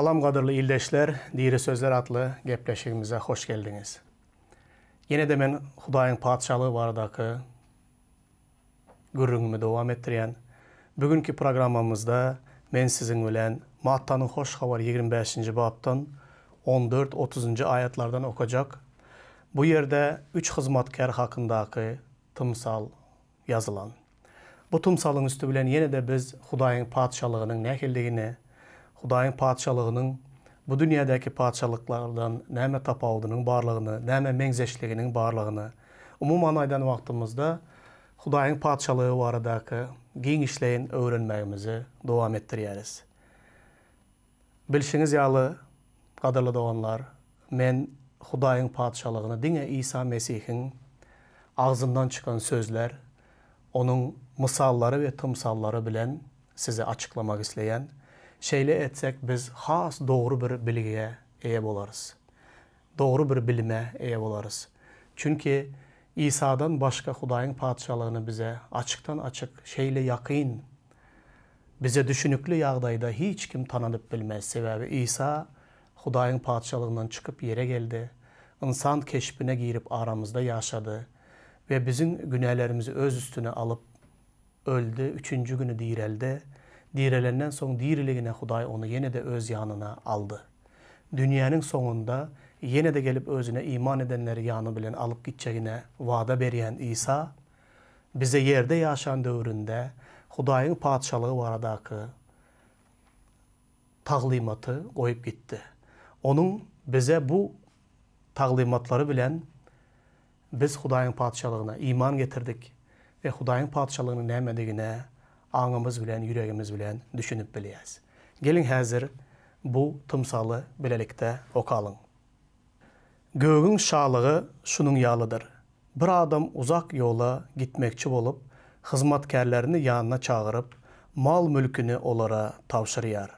Salam gadyrly ildeşler, Diri Sözler atly gepleşigimize hoş geldiňiz. Ýene-de men Hudaýyň Patyşalygy baradaky gürrüňimi dowam etdirýän. Bu günki programmamyzda men siziň bilen Mattanyň Hoş Habary 25-nji bapdan 14, 30-njy aýatlardan okajak. Bu ýerde üç hyzmatkär hakyndaky tymsal ýazylan. Bu tymsalyň üsti bilen ýene-de biz Hudaýyň Patyşalygynyň nähilidigini, Hudaýyň Patyşalygynyň bu dünýädäki patyşalyklardan näme tapawudynyň barlygyny, näme meňzeşliginiň barlygyny, umuman aýdan wagtymyzda, Hudaýyň Patyşalygy baradaky giňişleýin öwrenmegimizi dowam etdirýäris. Bilşiňiz ýaly, gadyrly doganlar, men Hudaýyň Patyşalygyny diňe Isa Mesihiň agzyndan çykan sözler, Onuň mysallary we tymsallary bilen size açyklamak isleýän. Şeýle etsek, biz has dogry bir bilgiye eýe bolarys. Dogry bir bilime eýe bolarys. Çünki Isadan başga Hudaýyň Patyşalygyny bize açykdan-açyk şeýle ýakyn, bize düşünikli ýagdaýda hiç kim tanadyp bilmez. Sebäbi Isa Hudaýyň Patyşalygyndan çykyp ýere geldi, ynsan keşbine girip aramyzda ýaşady we biziň günälerimizi öz üstüne alyp öldi, üçünji güni direldi, direlenden soň diriligine Hudaý ony ýene-de öz ýanyna aldy. Dünýäniň soňunda ýene-de gelip özüne iman edenleri ýany bilen alyp gitjegine wada berýän Isa, bize ýerde ýaşan döwründe Hudaýyň Patyşalygy baradaky taglymaty goýup gitdi. Onuň bize bu taglymatlary bilen biz Hudaýyň Patyşalygyna iman getirdik we Hudaýyň Patyşalygynyň nämedigine aňymyz bilen, ýüregimiz bilen düşünip bilýäs. Geliň häzir bu tymsaly bilelikde okalyň. Gögüň şalygy şunuň ýalydyr. Bir adam uzak ýola gitmekçi bolup, hyzmatkärlerini ýanyna çagyryp, mal-mülküni olara tabşyrýar.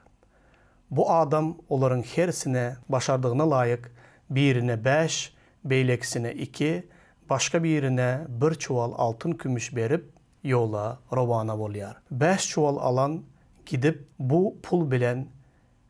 Bu adam olaryň hersine başardygyna laýyk birine bäş, beýlekisine iki, başga birine bir çuwal altyn-kümüş berip, ýola rowana bolýar. Bäş çuwal alan gidip, bu pul bilen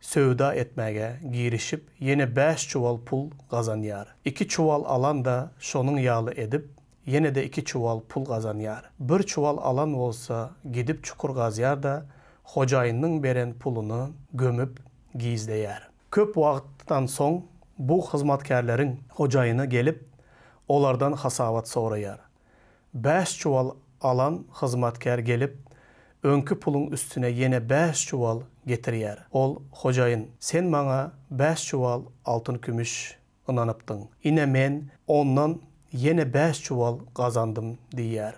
söwda etmäge girişip, ýene bäş çuwal pul gazanýar. Iki çuwal alan-da şonuň ýaly edip, ýene-de iki çuwal pul gazanýar. Bir çuwal alan bolsa gidip çukur gazýar-da, hojaýynynyň beren puluny gömüp gizleýär. Köp wagtdan soň bu hyzmatkärleriň hojaýyny gelip, olardan hasabat soraýar. Bäş çuwal alan hyzmatkär gelip, öňki puluň üstüne ýene bäş çuwal getirýär. Ol, Hojaýyn, sen maňa bäş çuwal altyn-kümüş ynanypdyň. Ine men ondan ýene bäş çuwal gazandym diýýär.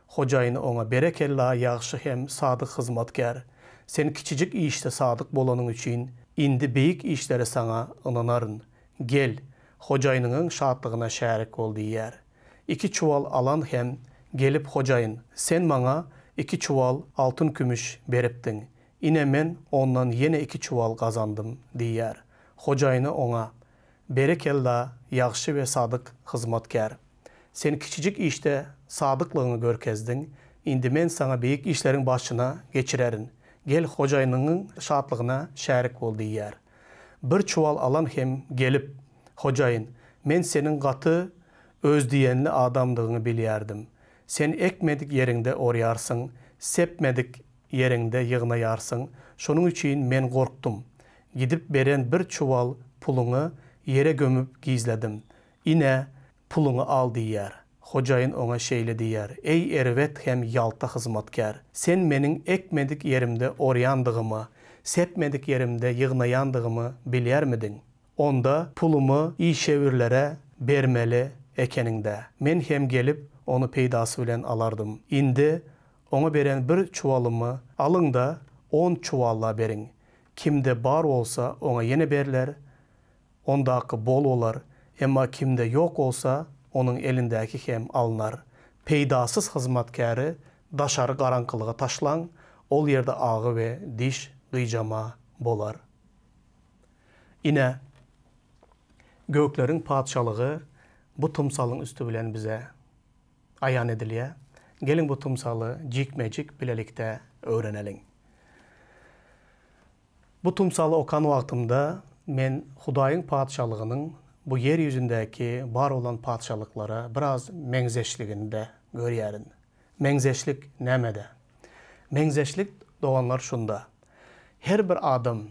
Hojaýyny oňa, Berekella, ýagşy hem sadyk hyzmatkär! Sen kiçijik işde sadyk bolanyň üçin, indi beýik işleri saňa ynanaryn. Gel, hojaýynyňyň şatlygyna şärik bol diýýär. Iki çuwal alan hem gelip Hojaýyn, sen maňa iki çuwal altyn-kümüş beripdiň. Ine men ondan ýene iki çuwal gazandym diýýär. Hojaýyny oňa, Berekella, ýagşy we sadyk hyzmatkär! Sen kiçijik işde sadyklygyňy görkezdiň, indi men saňa beýik işleriň başyna geçirerin. Gel, hojaýynyňyň şatlygyna şärik bol diýýär. Bir çuwal alan hem gelip, Hojaýyn, men seniň gaty özdiýenli adamdygyňy bilýärdim. Sen ekmedik ýeriňde orýarsyň, sepmedik ýeriňde ýygnaýarsyň, şonuň üçin men gorkdum. Gidip beren bir çuwal puluňy ýere gömüp gizledim. Ine, puluňy al diýýär. Hojaýyn oňa şeýle diýýär, Eý, erbet hem ýalta hyzmatkär! Sen meniň ekmedik ýerimde orýandygymy, sepmedik ýerimde ýygnaýandygymy bilýärmidiň? Onda pulumy işewürlere bermeli ekeniň-dä. Men hem gelip, ony peýdasy bilen alardym. Indi oňa beren bir çuwalymy alyň-da, on çuwalla beriň. Kimde bar bolsa, oňa ýene berler, ondaky bol bolar, emma kimde ýok bolsa, onuň elindäki hem alnar. Peýdasyz hyzmatkäri daşary garaňkylyga taşlaň, ol ýerde agy we diş gyjama bolar. Ine, gökleriň Patyşalygy bu tymsalyň üsti bilen bize aýan edilýär. Geliň bu tymsaly jikme-jik bilelikde öwreneliň. Bu tymsaly okan wagtymda men Hudaýyň Patyşalygynyň bu ýer ýüzündäki bar bolan patyşalyklara biraz meňzeşligini-de görýärin. Meňzeşlik nämede? Meňzeşlik, doganlar, şunda, her bir adam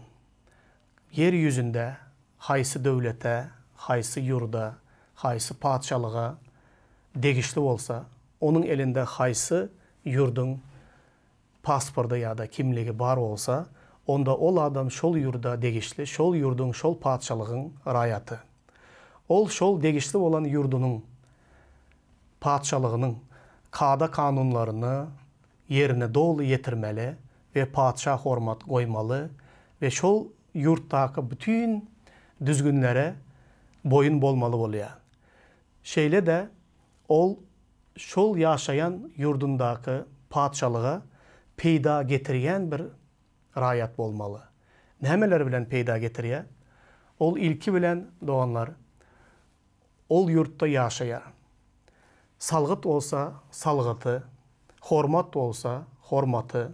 ýer ýüzünde haýsy döwlete, haýsy ýurda, haýsy patyşalyga degişli bolsa, onuň elinde haýsy ýurduň pasporty ýa-da kimligi bar bolsa, onda ol adam şol ýurda degişli, şol ýurduň, şol patyşalygyň raýaty. Ol şol degişli bolan ýurdunyň, patyşalygynyň kada-kanunlaryny ýerine doly ýetirmeli we patyşa hormat goýmaly we şol ýurtdaky bütin düzgünlere boýun bolmaly bolýar. Şeýle-de ol şol ýaşaýan ýurdundaky patyşalyga peýda getirýän bir raýat bolmaly. Nämeler bilen peýda getirýär? Ol ilki bilen, doganlar, ol ýurtda ýaşaýar. Salgyt bolsa, salgyty, hormat bolsa, hormaty,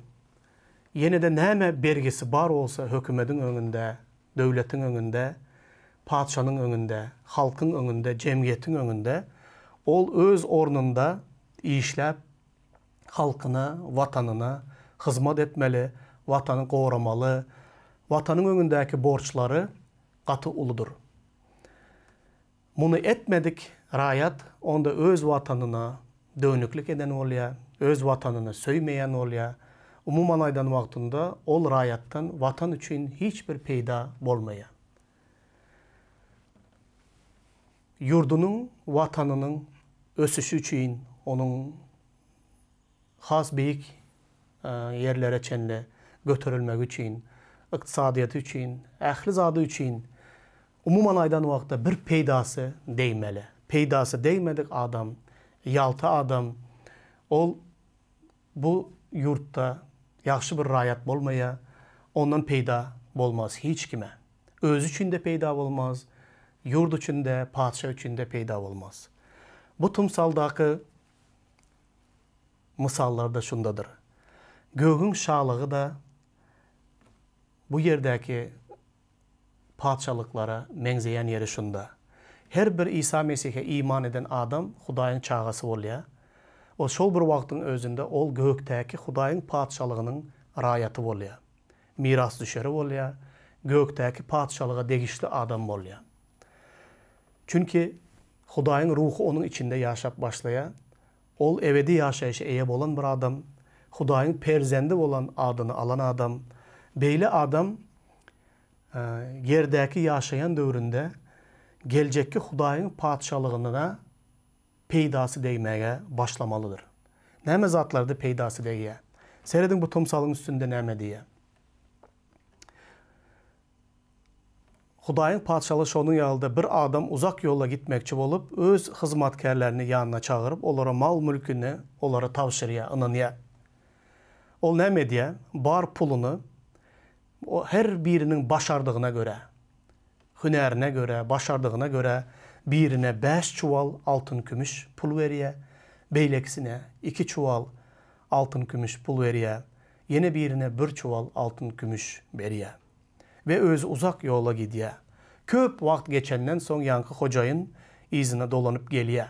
ýene-de näme bergisi bar bolsa hökümediň öňünde, döwletiň öňünde, patyşanyň öňünde, halkyň öňünde, jemgyýetiň öňünde ol öz ornunda işläp, halkyna, Watanyna hyzmat etmeli, Watany goramaly. Watanyň öňündäki borçlary gaty uludyr. Muny etmedik raýat onda öz Watanyna dönüklik eden bolýar, öz Watanyny söýmeýän bolýar. Umuman aýdan wagtynda ol raýatdan Watan üçin hiç bir peýda bolmaýar. Ýurdunyň, Watanynyň ösüşi üçin onuň has beýik ýerlere çenli göterilmegi üçin, ykdysadyýeti üçin, ähli zady üçin, umuman aýdan wagtda bir peýdasy degmeli. Peýdasy degmedik adam, ýalta adam, ol bu ýurtda ýagşy bir raýat bolmaýar, ondan peýda bolmaz hiç kime. Özi üçin-de peýda bolmaz, ýurt üçin-de, patyşa üçin-de peýda bolmaz. Bu tymsaldaky mysallar-da şundadyr. Gögüň şalygy-da bu ýerdäki patyşalyklara meňzeýän ýeri şunda. Her bir Isa Mesihe iman eden adam Hudaýyň çagasy bolýar. Ol şol bir wagtyň özünde ol gökdäki Hudaýyň patyşalygynyň raýaty bolýar. Mirasdüşeri bolýar, gökdäki patyşalyga degişli adam bolýar. Çünki Hudaýyň Ruhy onuň içinde ýaşap başlaýar. Ol ebedi ýaşaýşa eýe bolan bir adam, Hudaýyň perzendi bolan adyny alan adam. Beýle adam ýerdäki ýaşaýan döwründe geljekki Hudaýyň Patyşalygyna peýdasy degmäge başlamalydyr. Näme zatlarda peýdasy degýär? Serediň bu tymsalyň üstünde näme diýýär. Hudaýyň Patyşalygy şonuň ýalyda bir adam uzak ýola gitmekçi bolup, öz hyzmatkärlerini ýanyna çagyryp, olara mal-mülküni olara tabşyrýar, ynanýar. Ol näme edýär? Bar puluny her biriniň başardygyna görä, hünärine görä, başardygyna görä birine bäş çuwal altyn-kümüş pul berýär, beýlekisine iki çuwal altyn-kümüş pul berýär, ýene birine bir çuwal altyn-kümüş berýär. We özi uzak ýola gidýär. Köp wagt geçenden soň ýaňky hojaýyn yzyna dolanyp gelýär.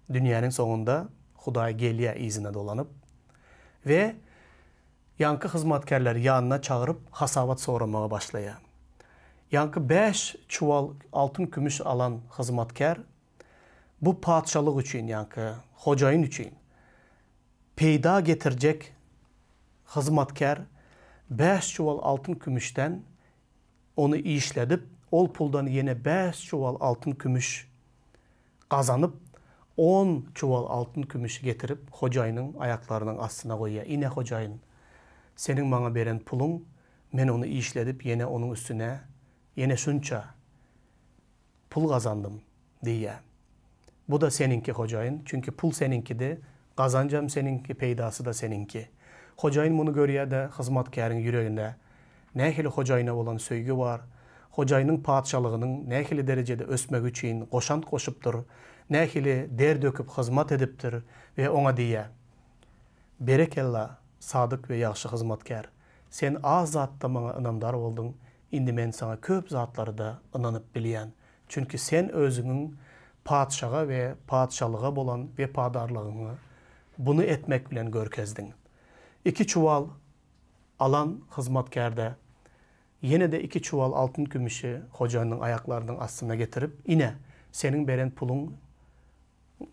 Dünýäniň soňunda Hudaý gelýär yzyna dolanyp we ýaňky hyzmatkärleri ýanyna çagyryp hasabat soramaga başlaýar. Ýaňky bäş çuwal altyn-kümüş alan hyzmatkär bu patyşalyk üçin ýaňky hojaýyn üçin peýda getirjek hyzmatkär bäş çuwal altyn-kümüşden ony işledip, ol puldan ýene bäş çuwal altyn-kümüş gazanyp, on çuwal altyn-kümüşi getirip, hojaýynyň aýaklarynyň astyna goýýar, Ine, hojaýyn, seniň maňa beren puluň, men ony işledip, ýene onuň üstüne ýene şunça pul gazandym diýýär. Bu-da seniňki, hojaýyn, çünki pul seniňkidi, gazanjam seniňki, peýdasy-da seniňki. Hojaýyn muny görýär-de, hyzmatkäriň ýüreginde nähili hojaýyna bolan söýgi bar, hojaýynyň patyşalygynyň nähili derejede ösmegi üçin goşant goşupdyr, nähili der döküp hyzmat edipdir we oňa diýýär, Berekella, sadyk we ýagşy hyzmatkär! Sen az zatda maňa ynamdar bolduň, indi men saňa köp zatlary-da ynanyp bilýän. Çünki sen özüňiň patyşaga we patyşalyga bolan wepadarlygyňy buny etmek bilen görkezdiň. Iki çuwal alan hyzmatkär-de ýene-de iki çuwal altyn-kümüşi hojanyň aýaklarynyň astyna getirip, Ine, seniň beren puluň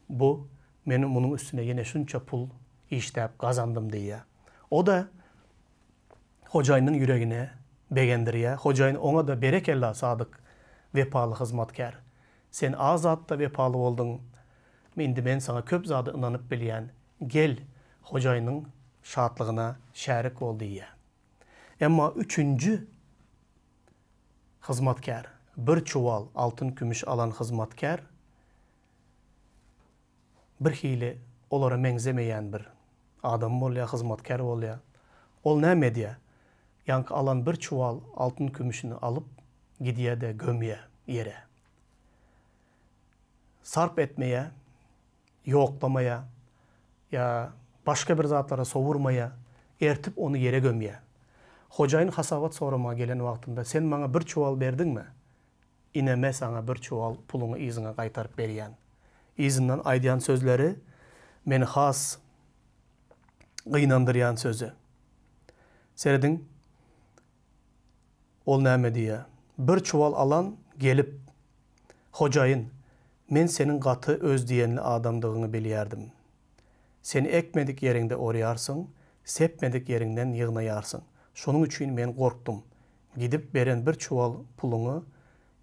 bu, men munuň üstüne ýene şunça pul işläp gazandym diýýär. O-da hojaýynyň ýüregini begendirýär. Hojaýyn oňa-da Berekella, sadyk, wepaly hyzmatkär! Sen az zatda wepaly bolduň, indi men saňa köp zady ynanyp bilýän. Gel, hojaýynyň şatlygyna şärik bol diýýär. Emma üçünji hyzmatkär, bir çuwal altyn-kümüş alan hyzmatkär birhili olara meňzemeýän bir adam bolýar, hyzmatkär bolýar. Ol näme edýär? Ýaňky alan bir çuwal altyn-kümüşini alyp, gidýär-de gömýär ýere. Sarp etmeýär, ýoklamaýar ýa başga bir zatlara sowurmaýar, ertip ony ýere gömýär. Hojaýyn hasabat soramaga gelen wagtynda, Sen maňa bir çuwal berdiňmi? Ine me saňa bir çuwal puluňy yzyňa gaýtaryp berýän. Yzyndan aýdýan sözleri meni has gynandyrýan sözi. Serediň, ol näme diýýär. Bir çuwal alan gelip, Hojaýyn, men seniň gaty özdiýenli adamdygyňy bilýärdim. Sen ekmedik ýeriňde orýarsyň, sepmedik ýeriňden ýygnaýarsyň. Şonuň üçin men gorkdum. Gidip beren bir çuwal puluňy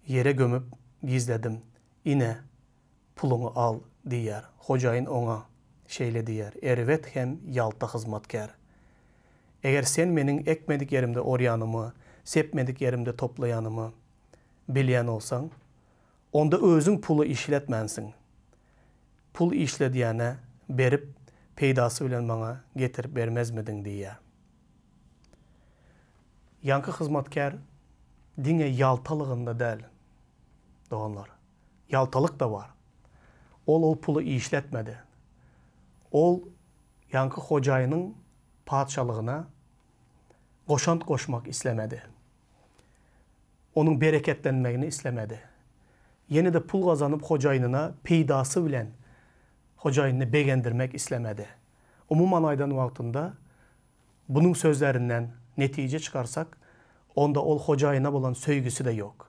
ýere gömüp gizledim. Ine, puluňy al, diýýär. Hojaýyn oňa şeýle diýýär, Erbet hem ýalta hyzmatkär. Eger sen meniň ekmedik ýerimde orýanymy, sepmedik ýerimde toplaýanymy bilýän bolsaň, onda özüň puly işletmänsiň. Pul işledýäne berip, peýdasy bilen maňa getirip bermezmidiň diýýär. Ýaňky hyzmatkär diňe ýaltalygynda däl, doganlar. Ýaltalyk-da bar. Ol ol puly işletmedi. Ol ýaňky hojaýynyň patyşalygyna goşant goşmak islemedi. Onuň bereketlenmegini islemedi. Ýene-de pul gazanyp hojaýynyna peýdasy bilen hojaýynyny begendirmek islemedi. Umuman aýdan wagtynda, Bunuň sözlerinden netije çykarsak, onda ol hojaýyna bolan söýgüsi-de ýok.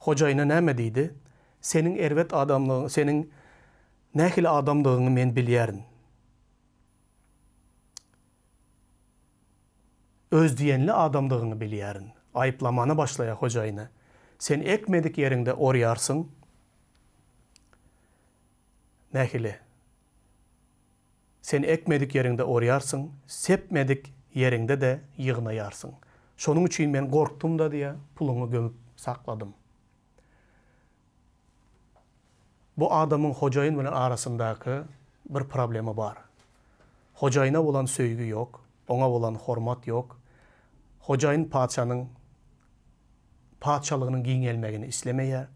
Hojaýyna näme diýdi? Seniň erbet adamlygyňy, seniň nähili adamdygyňy men bilýärin. Özdiýenli adamdygyňy bilýärin. Aýyplamana başlaýar hojaýyny. Sen ekmedik ýeriňde orýarsyň. Nähili? Sen ekmedik ýeriňde orýarsyň, sepmedik ýeriňde-de ýygnaýarsyň. Şonuň üçin men gorkdum-da diýýär, puluňy gömüp sakladym. Bu adamyň hojaýyn bilen arasyndaky bir problema bar. Hojaýyna bolan söýgi ýok, oňa bolan hormat ýok. Hojaýyn patyşanyň patyşalygynyň giňelmegini islemeýär.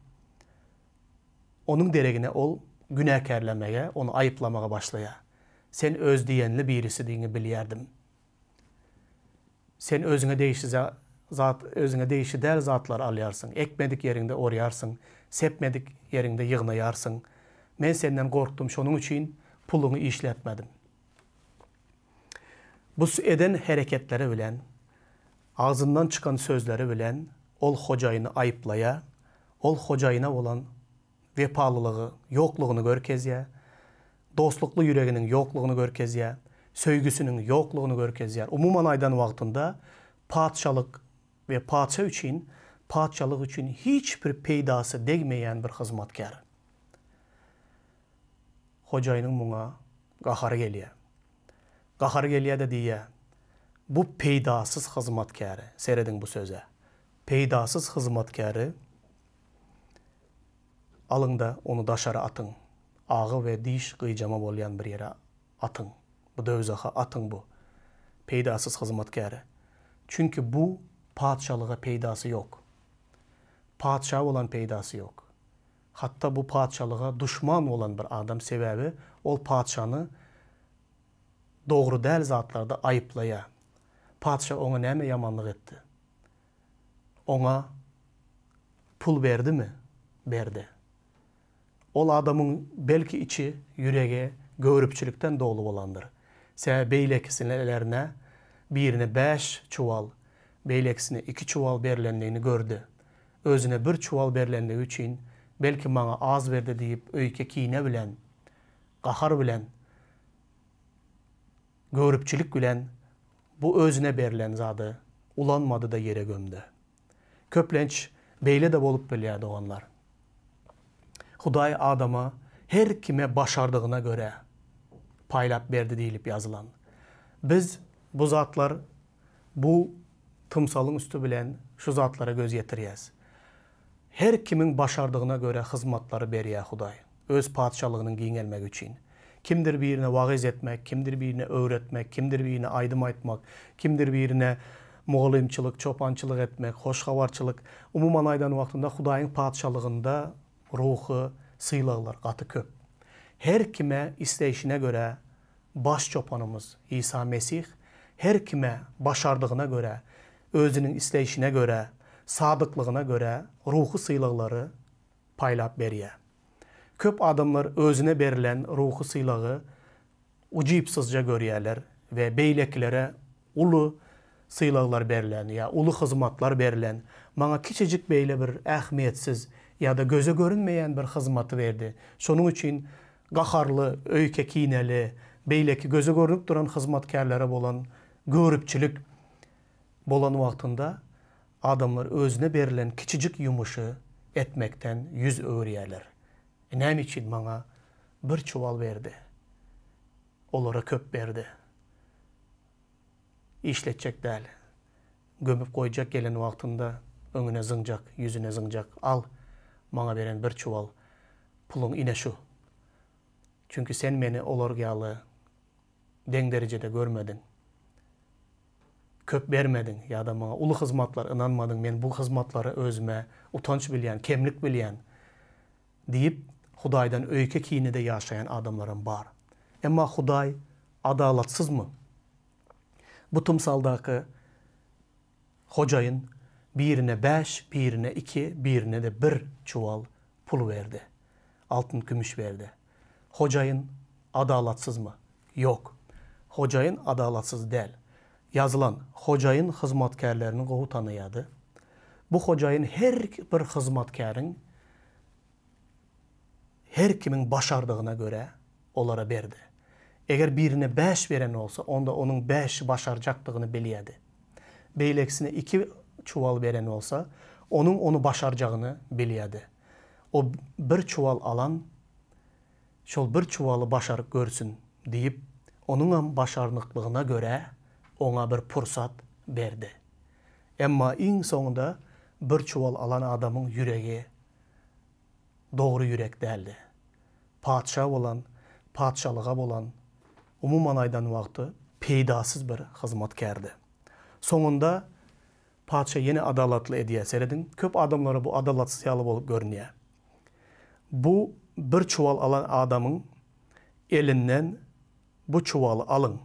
Onuň deregine ol günäkärlemege, ony aýyplamaga başlaýar. Sen özdiýenli birisidigiňi bilýärdim. Sen özüňe degişli zat, özüňe degişli däl zatlary alýarsyň, ekmedik ýeriňde orýarsyň, sepmedik ýeriňde ýygnaýarsyň. Men senden gorkdum, şonuň üçin puluňy işletmedim. Bu eden hereketleri bilen, agzyndan çykan sözleri bilen ol hojaýyny aýyplaýar, Ol hojaýyna bolan wepalylygy ýoklugyny görkezýär, dostlukly ýüreginiň ýoklugyny görkezýär, söýgüsiniň ýoklugyny görkezýär. Umuman aýdan wagtynda, patyşalyk we patyşa üçin, patyşalyk üçin hiç bir peýdasy degmeýän bir hyzmatkär. Hojaýynyň muňa gahary gelýär. Gahary gelýär-de diýýär, Bu peýdasyz hyzmatkäre, serediň bu söze, Peýdasyz hyzmatkäri alyň-da, ony daşary atyň. Agy we diş gyjama bolýan bir ýere atyň. Bu döwzaha atyň bu peýdasyz hyzmatkäri. Çünki bu patyşalyga peýdasy ýok. Patyşa bolan peýdasy ýok. Hatda bu patyşalyga duşman bolan bir adam, sebäbi ol patyşany dogry däl zatlarda aýyplaýar. Patyşa oňa näme ýamanlyk etdi? Oňa pul berdimi? Berdi. Ol adamyň belki içi, ýüregi göripçilikden doly bolandyr. Sebäbi beýlekisilerine birine bäş çuwal, beýlekisine iki çuwal berlendigini gördi. Özüne bir çuwal berlenligi üçin, belki maňa az berdi diýip öýke-kine bilen, gahar bilen, göripçilik bilen bu özüne berlen zady ulanmady-da ýere gömdi. Köplenç beýle-de bolup bilýär doganlar. Hudaý adama her kime başardygyna görä paýlap berdi diýlip ýazylan. Biz bu zatlar bu tymsalyň üsti bilen şu zatlara göz ýetirýäs. Her kimiň başardygyna görä hyzmatlary berýär Hudaý, Öz Patyşalygynyň giňelmegi üçin. Kimdir birine wagyz etmek, kimdir birine öwretmek, kimdir birine aýdym aýtmak, kimdir birine mugallymçylyk, çopançylyk etmek, hoş habarçylyk, umuman aýdan wagtynda Hudaýyň Patyşalygynda ruhy sylaglar gaty köp. Her kime isleýşine görä Baş çopanymyz Isa Mesih her kime başardygyna görä, özüniň isleýşine görä, sadyklygyna görä ruhy sylaglary paýlap berýär. Köp adamlar özüne berlen ruhy sylagy ujypsyzja görýärler we beýlekilere uly sylaglar berlen ýa uly hyzmatlar berlen, maňa kiçijik beýle bir ähmiýetsiz ýa-da göze görünmeýän bir hyzmaty berdi. Şonuň üçin gaharly, öýke-kineli, beýleki göze görnüp duran hyzmatkärlere bolan göripçilik bolan wagtynda adamlar özüne berlen kiçijik ýumuşy etmekden ýüz öwürýärler. Näme üçin maňa bir çuwal berdi? Olara köp berdi. Işletjek däl. Gömüp goýjak gelen wagtynda öňüne zyňjak, ýüzüne zyňjak, al, maňa beren bir çuwal puluň ine şu. Çünki sen meni olar ýaly deň derejede görmediň. Köp bermediň ýa-da maňa uly hyzmatlar ynanmadyň, men bu hyzmatlary özüme utanç bilýän, kemlik bilýän diýip, Hudaýdan öýke-kinede ýaşaýan adamlaram bar. Emma Hudaý adalatsyzmy? Bu tymsaldaky hojaýyn birine bäş, birine iki, birine-de bir çuwal pul berdi. Altyn-kümüş berdi. Hojaýyn adalatsyzmy? Ýok. Hojaýyn adalatsyz däl. Ýazylan, Hojaýyn hyzmatkärlerini gowy tanaýardy. Bu hojaýyn her bir hyzmatkäriň her kimiň başardygyna görä olara berdi. Eger birine bäş beren bolsa, onda onuň bäşi başarjakdygyny bilýärdi. Beýlekisine iki çuwal beren bolsa, onuň ony başarjagyny bilýärdi. O bir çuwal alan şol bir çuwaly başaryp görsün diýip, onuňam başarnyklygyna görä oňa bir pursat berdi. Emma iň soňunda bir çuwal alan adamyň ýüregi dogry ýürek däldi. Patyşa bolan, patyşalyga bolan, umuman aýdan wagty peýdasyz bir hyzmatkärdi. Soňunda patyşa ýene adalatly edýär. Serediň, köp adamlara bu adalatsyz ýaly bolup görünýär. Bu bir çuwal alan adamyň elinden bu çuwaly alyň,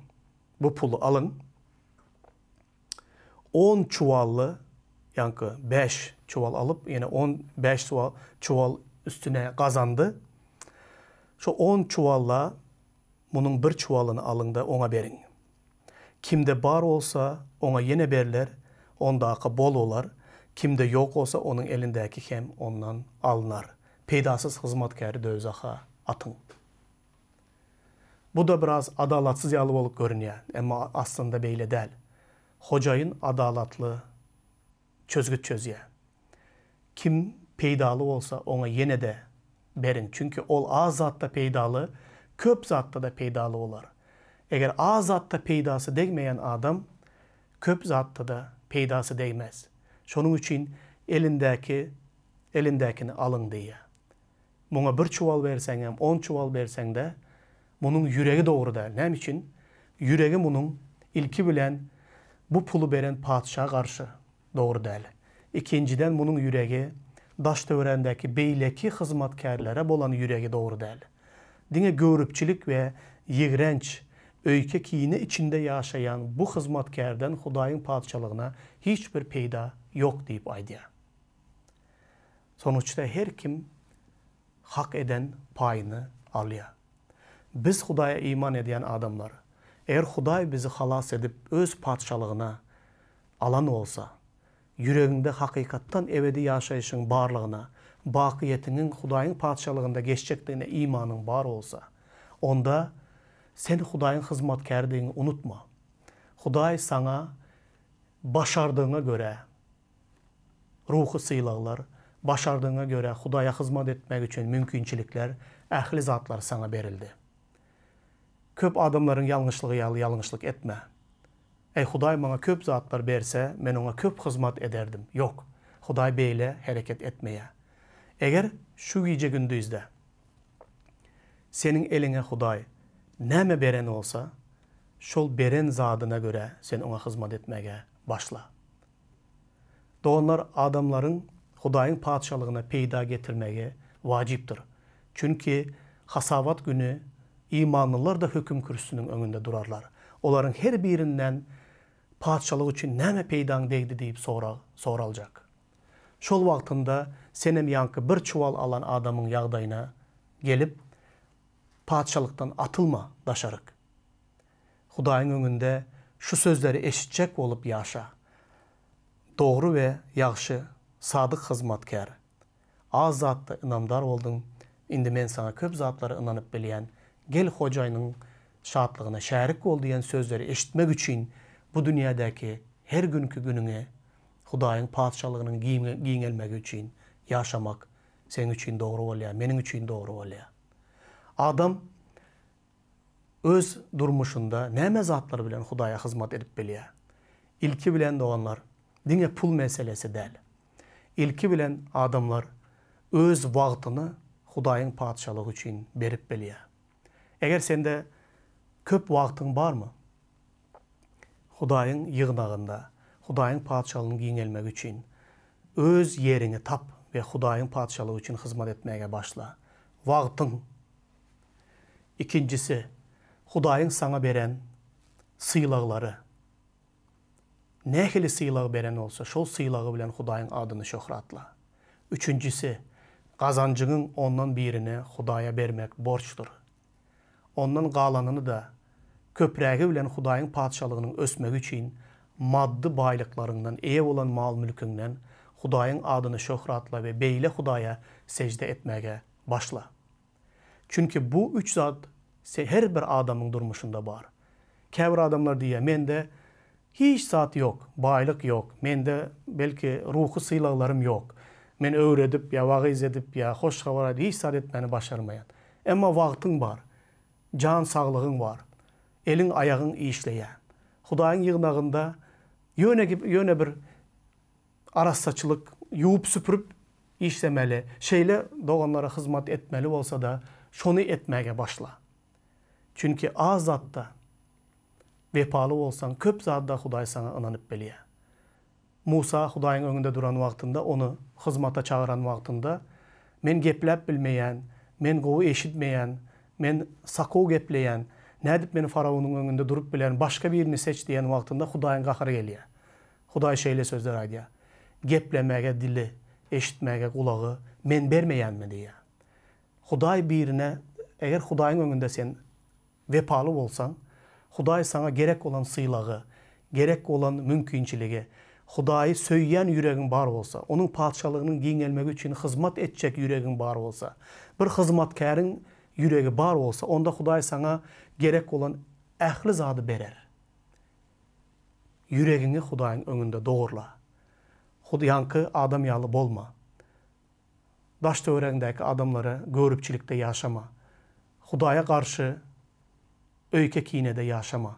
bu puly alyň. On çuwally, ýaňky bäş çuwal alyp, ýene on bäş çuwal üstüne gazandy. Şo on çuwalla munuň bir çuwalyny alyň-da, oňa beriň. Kimde bar bolsa, oňa ýene berler, ondaky bol bolar, kimde ýok bolsa, onuň elindäki hem ondan alnar. Peýdasyz hyzmatkäri döwzaha atyň. Bu-da biraz adalatsyz ýaly bolup görünýär, emma aslynda beýle däl. Hojaýyn adalatly çözgüt çözýär. Kim peýdaly bolsa, oňa ýene-de beriň, çünki ol az zatda peýdaly, köp zatda-da peýdaly bolar. Eger az zatda peýdasy degmeýän adam, köp zatda-da peýdasy degmez. Şonuň üçin elindäki elindäkini alyň diýýär. Muňa bir çuwal berseňem, on çuwal berseň-de, munuň ýüregi dogry däl. Näme üçin? Ýüregi munuň ilki bilen bu puly beren patyşa garşy dogry däl. Ikinjiden munuň ýüregi daş-töweregindäki beýleki hyzmatkärlere bolan ýüregi dogry däl. Diňe göripçilik we ýigrenç. Öýke-kine içinde ýaşaýan bu hyzmatkärden Hudaýyň Patyşalygyna hiç bir peýda ýok diýip aýdýar. Sonuçda her kim hak eden paýyny alýar. Biz Hudaýa iman edýän adamlar, eger Hudaý bizi halas edip öz Patyşalygyna alan bolsa, Ýüregiňde hakykatdan ebedi ýaşaýşyň barlygyna, bakyýetiňiň Hudaýyň Patyşalygynda geçjekdigine imanyň bar bolsa, onda sen Hudaýyň hyzmatkäridigiňi unutma. Hudaý saňa başardygyňa görä ruhy sylaglar, başardygyňa görä Hudaýa hyzmat etmek üçin mümkinçilikler, ähli zatlar saňa berildi. Köp adamlaryň ýalňyşlygy ýaly ýalňyşlyk etme. Eý, Hudaý maňa köp zatlar berse, men Oňa köp hyzmat ederdim. Ýok, Hudaý beýle hereket etmeýär. Eger şu gije-gündizde seniň eliňe Hudaý näme beren bolsa, şol beren zadyna görä sen Oňa hyzmat etmäge başla. Doganlar, adamlaryň Hudaýyň Patyşalygyna peýda getirmegi wajypdyr. Çünki hasabat güni imanlylar-da höküm kürsüsiniň öňünde durarlar. Olaryň her birinden Patyşalyk üçin näme peýdaň degdi diýip sorag soraljak. Şol wagtynda senem ýaňky bir çuwal alan adamyň ýagdaýyna gelip, Patyşalykdan atylma daşaryk. Hudaýyň öňünde şu sözleri eşitjek bolup ýaşa. Dogry we ýagşy, sadyk hyzmatkär. Az zatda ynamdar bolduň, indi men saňa köp zatlary ynanyp bilýän, gel hojaýynyň şatlygyna şärik bol diýen sözleri eşitmek üçin bu dünýädäki her günki günüňi Hudaýyň Patyşalygynyň giňelmegi üçin ýaşamak seň üçin dogry bolýar, meniň üçin dogry bolýar. Adam öz durmuşynda näme zatlar bilen Hudaýa hyzmat edip bilýär? Ilki bilen doganlar, diňe pul meselesi däl. Ilki bilen adamlar öz wagtyny Hudaýyň Patyşalygy üçin berip bilýär. Eger sende köp wagtyň barmy? Hudaýyň ýygnagynda, Hudaýyň Patyşalygynyň giňelmegi üçin öz ýeriňi tap we Hudaýyň Patyşalygy üçin hyzmat etmäge başla. Wagtyň Ikinjisi, Hudaýyň saňa beren sylaglary. Nähili sylag beren bolsa, şol sylagy bilen Hudaýyň adyny şöhratla. Üçünjisi, gazanjyňyň ondan birini Hudaýa bermek borçdur. Ondan galanyny-da, köprägi bilen Hudaýyň Patyşalygynyň ösmegi üçin maddy baýlyklaryňdan, eýe bolan mal-mülküňden Hudaýyň adyny şöhratla we beýle Hudaýa sežde etmäge başla. Çünki bu üç zat her bir adamyň durmuşynda bar. Käbir adamlar diýýär, mende hiç zat ýok, baýlyk ýok, mende belki ruhy sylaglarym ýok. Men öwredip ýa wagyz edip ýa hoş habar aýdyp hiç zat etmäni başarmaýan. Emma wagtyň bar, jan saglygyň bar, eliň aýagyň işleýär. Hudaýyň ýygnagynda ýöne ýöne bir arassaçylyk, ýuwup-süpürip işlemeli, şeýle doganlara hyzmat etmeli bolsa-da, şony etmäge başla. Çünki az zatda wepaly bolsaň, köp zada Hudaý saňa ynanyp bilýär. Musa Hudaýyň öňünde duran wagtynda, ony hyzmata çagyran wagtynda, Men gepläp bilmeýän, men gowy eşitmeýän, men sakow gepleýän, nädip men faraonyň öňünde durup bilerin, başga birini seç diýen wagtynda Hudaýyň gahary gelýär. Hudaý şeýle sözler aýdýar, Geplemäge dili, eşitmäge gulagy Men bermeýänmi? diýýär. Hudaý birine, eger Hudaýyň öňünde sen wepaly bolsaň, Hudaý saňa gerek bolan sylagy, gerek bolan mümkinçiligi, Hudaýy söýýän ýüregiň bar bolsa, Onuň Patyşalygynyň giňelmegi üçin hyzmat etjek ýüregiň bar bolsa, bir hyzmatkäriň ýüregi bar bolsa, onda Hudaý saňa gerek bolan ähli zady berer. Ýüregiňi Hudaýyň öňünde dogurla. Hut ýaňky adam ýaly bolma. Daş-töweregiňdäki adamlara göripçilikde ýaşama. Hudaýa garşy öýke-kinede ýaşama.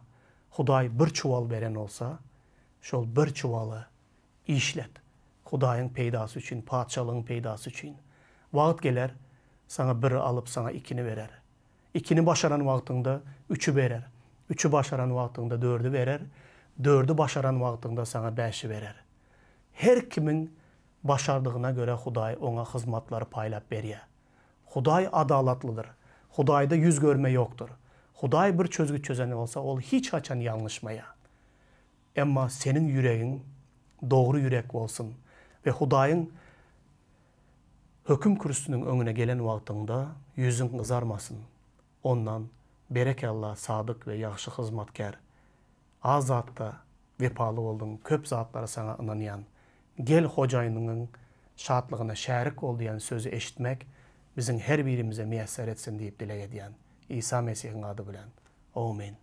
Hudaý bir çuwal beren bolsa, şol bir çuwaly işlet. Hudaýyň peýdasy üçin, Patyşalygyň peýdasy üçin. Wagt geler, saňa biri alyp, saňa ikini berer. Ikini başaran wagtyňda üçi berer. Üçi başaran wagtyňda dördi berer. Dördi başaran wagtyňda saňa bäşi berer. Her kimiň başardygyna görä Hudaý oňa hyzmatlary paýlap berýär. Hudaý adalatlydyr. Hudaýda ýüz görme ýokdur. Hudaý bir çözgüt çözen bolsa, ol hiç haçan ýalňyşmaýar. Emma seniň ýüregiň dogry ýürek bolsun we Hudaýyň höküm kürsüsiniň öňüne gelen wagtyňda ýüzüň gyzarmasyn. Ondan, Berekella, sadyk we ýagşy hyzmatkär! Az zatda wepaly bolduň, köp zatlary saňa ynanýan. Gel, hojaýynyňyň şatlygyna şärik bol diýen sözi eşitmek biziň her birimize miýesser etsin diýip dileg edýän. Isa Mesihiň ady bilen. Omyn.